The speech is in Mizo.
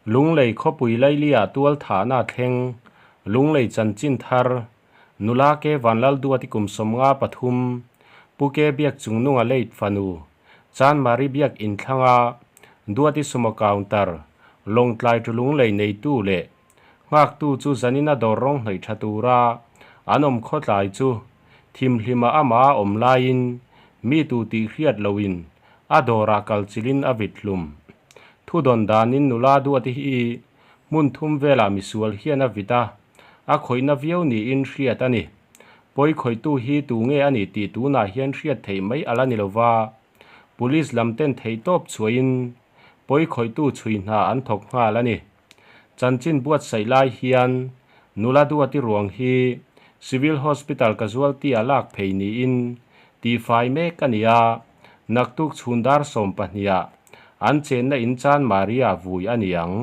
Lunglei khawpui Lailia tual thahna thleng, Lunglei chanchin thar, Nula Ke Vanlalduati kum 53, Pu Ke Biak Chungnunga late fanu, Chanmari Biak inthlanga Duati Sumo Counter, Lawngtlai to Lunglei neitu leh nghaktu chu zanina dawr rawng hnawih tha tura an awm khawtlai chu thimhlima ama awm laiin mi tu tih hriat loin a dawrah kal chilhin a vit hlum. Thu dawn danin nula Duati hi hmun thum velah misual hian a vit a, a khawihna viau niin hriat a ni. Pawi khawihtu hi tu nge a nih tih tunah hian hriat theih mai a la ni lova, Police lam ten theihtawp chhuahin pawi khawihtu chhui hna an thawk nghal a ni. Chanchin buatsaih lai hian nula Duati ruang hi Civil Hospital Casualty ah lak phei niin tihfai mek a ni a, naktuk chhun dar 12 ah an chenna in Chanmari ah vui a ni ang.